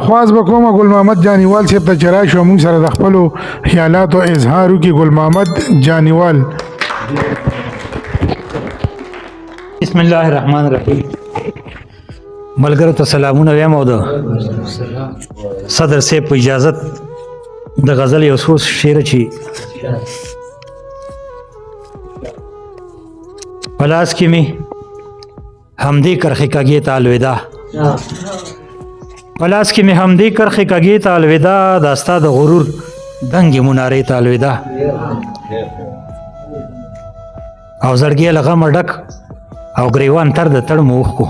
خواست به کوم ګل محمد جانیوال صاحب ته چې راشي او موږ سره د خپلو خیالاتو اظهار وکړي. ګل محمد جانیوال. بسم الله الرحمن الرحیم. ملګرو ته سلامونه وایم او د صدر صاحب په اجازت د غزل یو څو شعر چې په لاس کې مې همدې کرښې کږې ته الوداع، په لاس کې مې همدې کرښې کږې ته الوداع، دا ستا د غرور دنګې منارې ته الوداع. او زړګی له غمه ډک او ګریوان تر د تړمو اوښکو،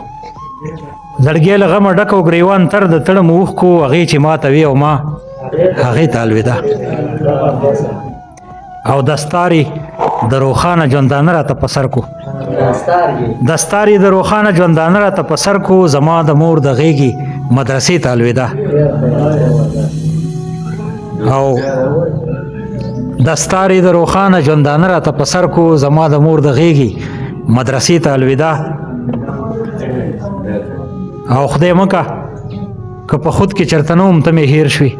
زړګی له غمه ډک او ګریوان تر د تړمو اوښکو، هغې چې ما ته وي او ما هغې ته الوداع. او دستاري د روښانه ژوندانه راته په سر کو، دستاري د روښانه ژوندانه راته په سر کو، زما د مور د غېږې مدرسې ته الوداع. او دستاري د روښانه ژوندانه راته په سر کو، زما د مور د غېږې مدرسې ته الوداع. او خدای مکه که په خود کې چرته نه وم ته مې هېر شوې،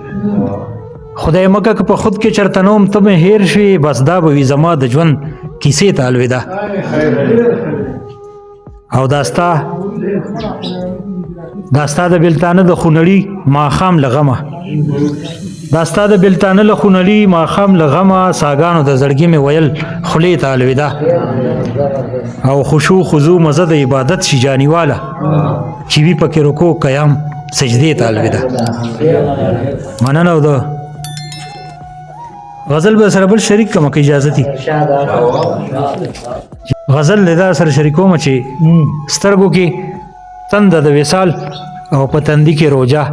خدای مکه که په خود کې چرته نه وم ته مې هېر شوې، بس دا به وي زما د ژوند کیسې ته الوداع. او دا ستا د بېلتانه د خونړي ماښام له غمه، دا ستا د بېلتانه له خونړي ماښام له غمه، ساګانو د زړګي مې ویل خولې ته الوداع. او خشوع خضوع مزه د عبادت شي جانیواله، چې وي پکې رکوع قیام سجدې ته الوداع. مننه. او د غزل به سره بل شریک کوم که اجازه دي؟ غزل له دا سره شریکوم چې سترګو کې تنده د وصال او په تندي کې روجا،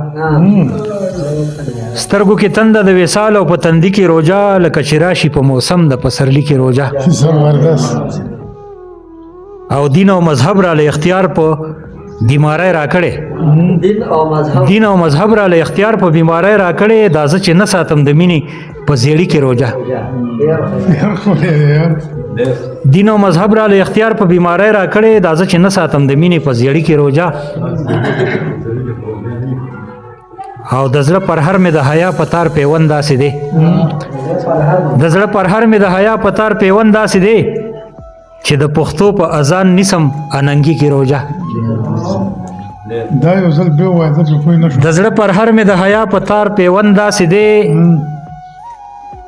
سترګو کې تنده د وصال او په تندي کې روجا، لکه چې راشي په موسم د پسرلي کې روجا. زبردست. او دین او مذهب را له اختیار په بیماری راکړې، دین او مذهب، دین او مذهب را له اختیار په بیماری راکړې، دا زه چې نه ساتم د مینې په زیړي کې روجا. ډېر ښکلی دی یار. دین او مذهب را له اختیار په بیماری راکړې، دا زه چې نه ساتم د مینې په زیړي کې روجا. او د زړه پر هر مې د حیا په تار پیوند داسې دی، د زړه پر هر مې د حیا په تار پیوند داسې دی، چې د پښتو په اذان نیسم اننګي کې روجا. دا یو ځل بیا ووایه، زه پرې پوه نه شوم. د زړه پر هر مې د حیا په تار پیوند داسې دی،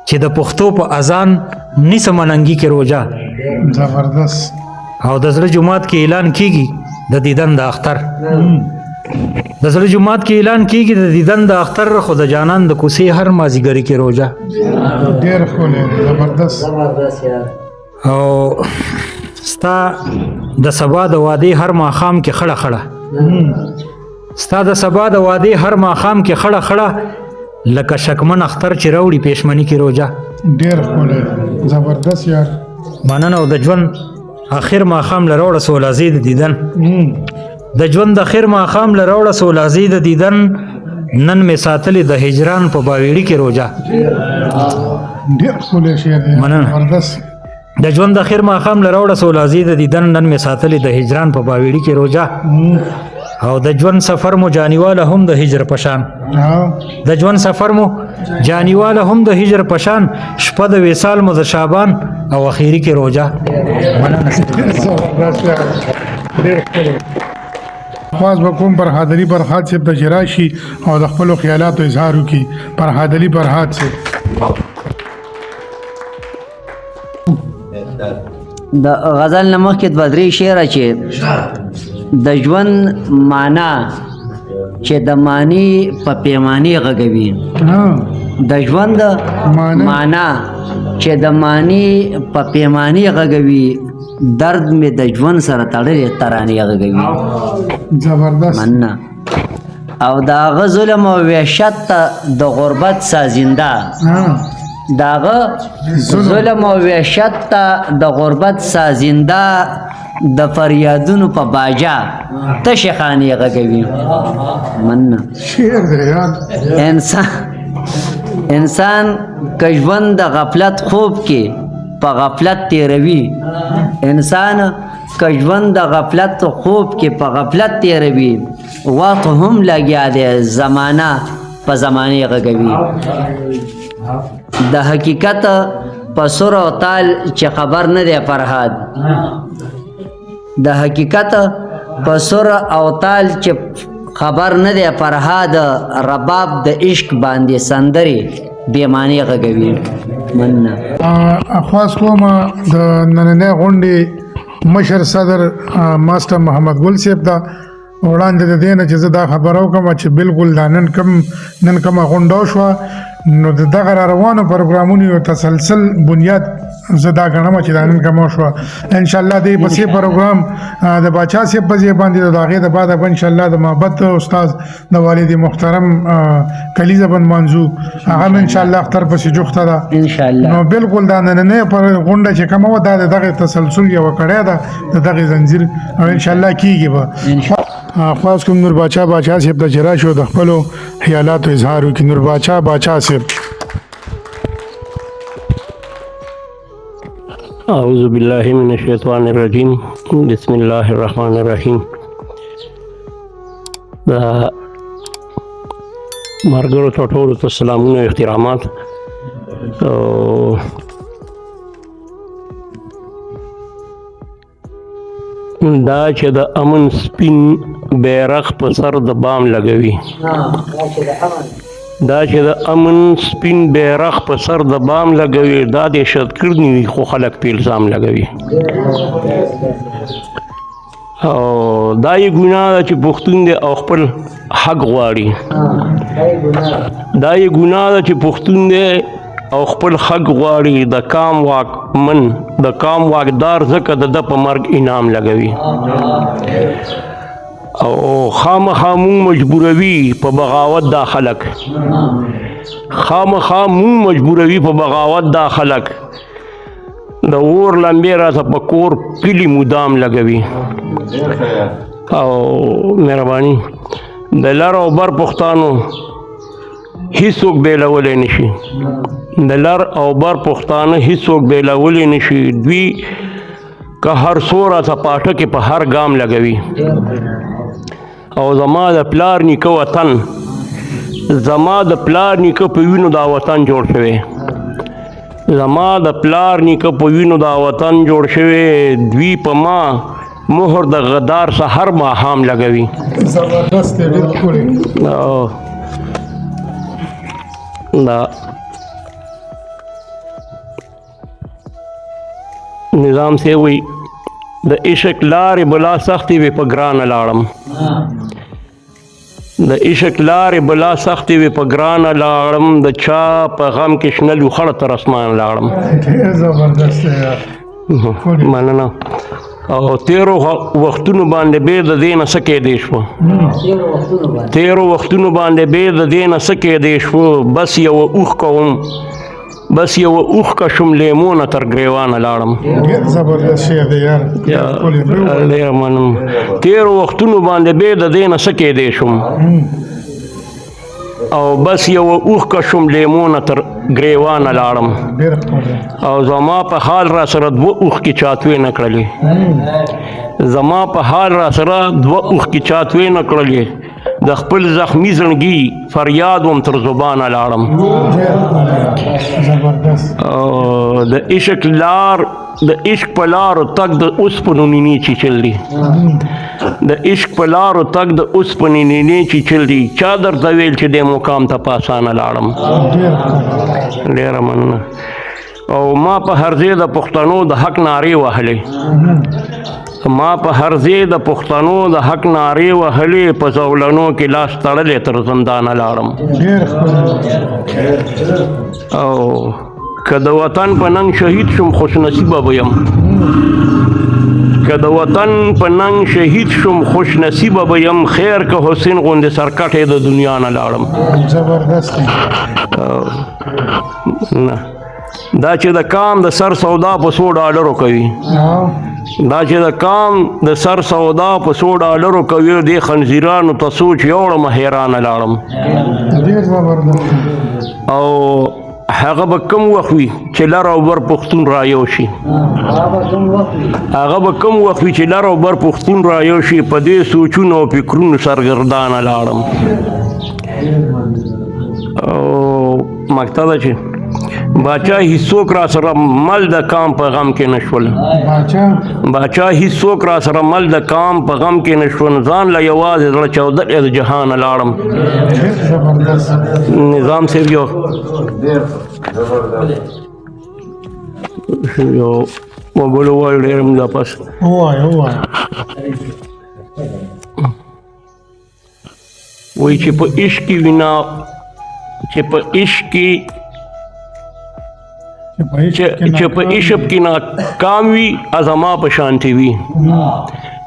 چې د پښتو په اذان نیسم اننګي کې روجا. زبردست. او د زړه جومات کې اعلان کیږي د دیدن د اختر، د زړه جومات کې اعلان کیږي د دیدن د اختر، خو د جانان د کوڅې هر مازیګری کې روجا. ډېر ښکلی دی، زبردست. زبردست یار. او ستا د سبا د وادې هر ماښام کې خړه خړه، ستا د سبا د وادې هر ماښام کې خړه خړه، لکه شکمن اختر چې راوړي پېشمني کې روجا. ډېر ښکلی دی، زبردست یار. مننه. او د ژوند اخر ماښام له راوړه څو لحظې د دیدن، د ژوند اخر ماښام له راوړه څو لحظې د دیدن، نن مې ساتلې د هجران په باویړي کې روجا. ډېر ښکلی شعر دی. مننه. زبردست. د ژوند اخر ماښام له راوړه څو لحظې د دیدن، نن مې ساتلې د هجران په باویړي کې روجا. او د ژوند سفر مو جانیواله هم د هجر پشان، د ژوند سفر مو جانیواله هم د هجر پشان، شپه د وصال مو د شعبان او اخیری کې روجا. مننه. زبردست یار، ډېر ښکلی. خواست به کوم فرهاد علي فرهاد صاحب ته چې راشي او د خپلو خیالاتو اظهار وکړي. فرهاد علي فرهاد صاحب. د غزل نه مخکې دوه درې شعره چې د ژوند معنا چې د معنی په پیمانې غږوي، د ژوند معنا چې د معنی په پیمانې غږوي، درد مې د ژوند سره تړلې ترانې غږوي. زبردست. مننه. او د هغه ظلم او وحشت ته د غربت سازنده، د هغه ظلم او وحشت ته د غربت سازنده، د فریادونو په باجا تشې خانې غږوي. مننه. شعر دی یار. انسان که ژوند د غفلت خوب کې په غفلت تیروي، انسان که ژوند د غفلت خوب کې په غفلت تیروي، وخت هم لګیا دی زمانہ په زمانه غږوي. د حقیقت په سر او تال چې خبر نه دی فرهاد، د حقیقت په سر او تال چې خبر نه دی فرهاد، رباب د عشق باندې سندرې بې معنی غږوي. مننه. خواست کوم د نننۍ غونډې مشر صدر ماسټر محمد ګل صاحب ته، وړاندې د دې نه چې زه دا خبره وکړم چې بالکل دا نن کومه غونډه وشوه، نو د دغه را روانو پروګرامونو یو تسلسل بنیاد زه دا ګڼم چې دا نن کومه وشوه. ان شاء الله دې پسې پروګرام د باچا صاحب په ځای باندې، د هغې د بعده به ان شاء الله د محبت استاد د والد محترم کلیزه به نمانځو، هغه هم ان شاء الله اختر پسې جوخته ده ان شاء الله. نو بالکل دا نننۍ پر غونډه چې کومه وه، دا د دغه تسلسل یوه کړی ده، د دغه زنځیر، او ان شاء الله کیږي به. خواست کوم نور باچا باچا صاحب ته چې راشي او د خپلو خیالاتو اظهار وکړي. نور باچا باچا صاحب. أعوذ بالله من الشيطان الرجيم، بسم الله الرحمن الرحيم. د مرګرو ته ټولو ته سلامونه او احترامات. او دا چې د امن سپین بیرغ په سر د بام لګوي، دا چې د امن سپین بیرغ په سر د بام لګوي، دا دهشتګرد نه وي خو خلک په الزام لګوي. او دا یې ګناه ده چې پښتون دی او خپل حق غواړي، دا یې ګناه ده چې پښتون دی او خپل حق غواړي. د کام واکمن، د کام واکدار ځکه د ده په مرګ انعام لګوي، او خامخا مونږ مجبوروي په بغاوت دا خلک، خامخا مونږ مجبوروي په بغاوت دا خلک، د اور لمبې راته په کور کلي مدام لګوي. او مهرباني. د لر او بر پښتانو هیڅوک بیلولی نشي، د لر او بر پښتانه هیڅوک بیلولی نشي، دوی که هر څو راته پاټکې په هر ګام لګوي. او زما د پلار نیکه وطن، زما د پلار نیکه په وینو دا وطن جوړ شوی، زما د پلار نیکه په وینو دا وطن جوړ شوی، دوی په ما مهر د غدار سه هر ماښام لګوي. زبردست دی، ډېر ښکلی. دا نظام سی وی، د عشق لارې بلا سختې وې په ګرانه لاړم، د عشق لارې بلا سختې وې په ګرانه لاړم، د چا په غم کې شنه لوخړه تر اسمان لاړم. ډېر زبردست دی یار. مننه. او تیرو وختونو باندې بې د دې نه څه کېدی شو، تیرو وختونو باندې بې د دې نه څه کېدی شو، بس یوه اوښکه وم، بس یوه اوښکه شوم لیمونه تر ګریوانه لاړم. ډېر زبردست شعر دی یار. ډېر منم. تیرو وختونو باندې بې د دې نه څه کېدی شوم، او بس یوه اوښکه شوم لیمونه تر ګریوانه لاړم. او زما په حال را سره دوه اوښکې چاتوې نه کړلې، زما په حال را سره دوه اوښکې چاتوې نه کړلې، د خپل زخمی زړګي فریاد وم تر زبانه لاړم. او د عشق لار، د عشق په لارو تګ د اوسپنو نینې چیچل دي، د عشق په لارو تګ د اوسپنې نینې چیچل دي، چا درته ویل چې دې مقام ته په اسانه لاړم. ډېره مننه. او ما په هر ځای د پښتنو د حق نارې وهلې، ما په هر ځای د پښتنو د حق نارې وهلې، په زولنو کې لاس تړلې تر زندانه لاړم. او که د وطن په ننګ شهید شوم خوش نصیبه به یم، که د وطن په ننګ شهید شوم خوش نصیبه به یم، خیر که حسین غوندې سرکټې د دنیا نه لاړم. زبردست. نه دا چې د کام د سر سودا په څو ډالرو کوي، دا چې د کام د سر سودا په څو ډالرو کوي، دې خنزیرانو ته سوچ یوړم حیرانه لاړم. ډېر زبردست. او هغه به کم وخت وي چې لر او بر پښتون را یو شي، هغه به کم وخت وي چې لر او بر پښتون را یو شي. په دې سوچونو او فکرونو سرګردانه لاړم. او مکتب چې باچا هیڅوک را سره مل د کام په غم کې نشول، باچا هیڅوک را سره مل د کام په غم کې نشول، ځان له یوازې زړه چاودلی د جهانه لاړم. نظام صاحب یو یو وبل ووایو، ډېر موږ پس ووایه ووایه. وایي چې په عشق کې وینا، چې په عشق کې چې په عشق کې ناکام وي ازما په شانتي وي،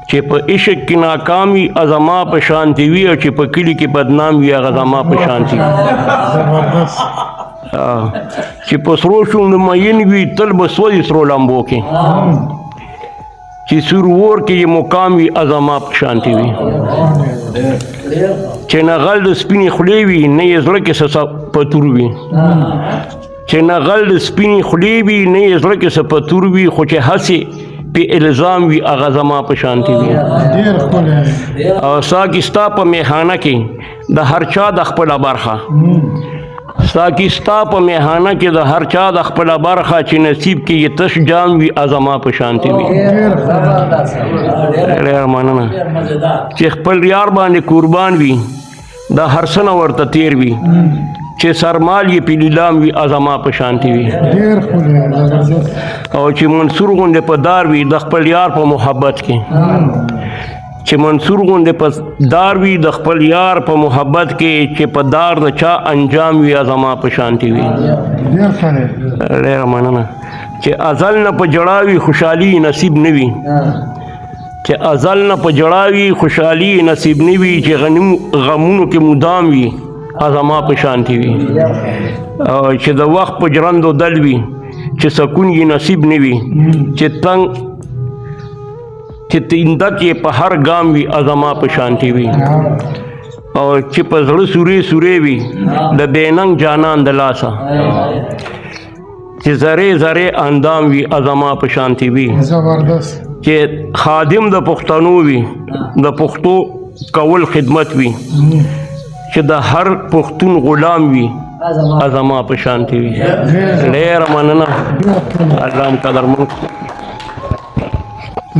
چې په عشق کې ناکام وي ازما په شانتي وي، او چې په کلي کې بدنام وي هغه زما په شانتي وي. چې په سرو شونډو مین وي تل به سوځي سرو لمبو کې، چې سور ور کې یې مقام وي ازما په شانتي وي، چې نه غل د سپینې خولې وي نه یې زړه کې څه پتور وي، چې نه غل د سپینې خولې وي نه یې زړه کې څه پتور وي، خو چې هسې پې الزام وي هغه زما په شانتي وي. او ساکي ستا په میخانه کې د هر چا د خپله برخه، ساکي ستا په میخانه کې د هر چا د خپله برخه، چې نصیب کې یې تش جام وي ازما په شانتي وي. ډېره مننه. چې خپل یار باندې قربان وي د هر څه نه ورته تیر وي، چې سرمال یې په لیلام وي ازما په شانتي وي. او چې منصور غوندې په دار وي د خپل یار په محبت کې، چې منصور غوندې په دار وي د خپل یار په محبت کې، چې په دار د چا انجام وي ازما په شانتي وي. ډېره مننه. چې ازل نه په جړا وي خوشحالي نصیب نه وي، چې ازل نه په جړا وي خوشحالي نصیب نه وي، چې غمونو کې مدام وي ازما په شانتي وي. او چې د وخت په جرندو دل وي چې سکون یې نصیب نه وي، چې تنگ چې تیندک یې په هر ګام وي ازما په شانتي وي. او چې په زړه سورې سورې وي د بېننګ جانان د لاسه، چې ذرې ذرې اندام وي ازما په شانتي وي. زبردست. چې خادم د پښتنو وي د پښتو کول خدمت وي، چې د هر پښتون غلام وي ازما په شانتي وي. ډېره مننه، الله مو قدرمن.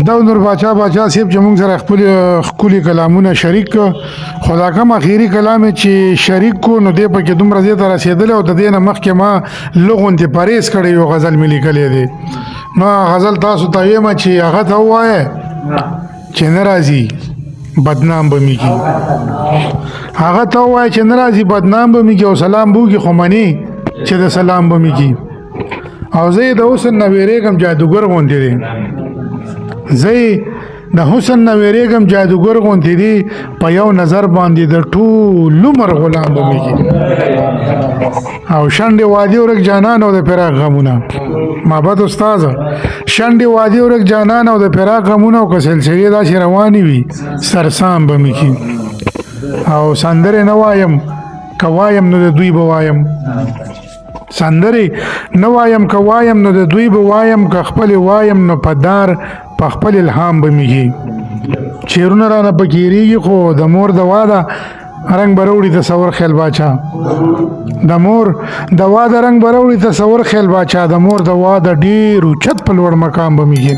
دا نور باچا باچا صاحب چې موږ سره خپل ښکلي کلامونه شریک، خو دا کوم اخیري کلام چې شریک کو نو دې پکې دومره ځای ته رسېدلی او د دې نه مخکې ما لغونتې پرهېز کړی یو غزل مې لیکلی دی. نو غزل تاسو ته وایم چې هغه ته ووایه چې نه راځي بدنام به مې کي، هغه ته ووایه چې نه راځي بدنام به مې کي، او سلام به وکړي خو منې چې د سلام به مې کي. او زه یې د حسن نه وېرېږم جادوګر غوندې دی، زه یې د حسن نه وېرېږم جادوګر غوندې دی، په یو نظر باندې د ټول عمر غلام به مې کي. او شنډې وادي ورک جانان او د فراق غمونه، محبت استاد، شنډې وادي ورک جانان او د فراق غمونه، او که سلسلې داسې روانې وي سرسام به مې کي. او سندرې نه وایم که وایم نو د دوی به وایم، سندرې نه وایم که وایم نو د دوی به وایم، که خپلې وایم نو په دار په خپل الهام به مې کي. شعرونه رانه پکېرېږي خو د مور دوا ده رنګ به راوړي تصور خیال باچا، د مور دوا د رنګ به راوړي تصور خیال باچا، د مور دوا د ډېر اوچت په لوړ مقام به مې کي.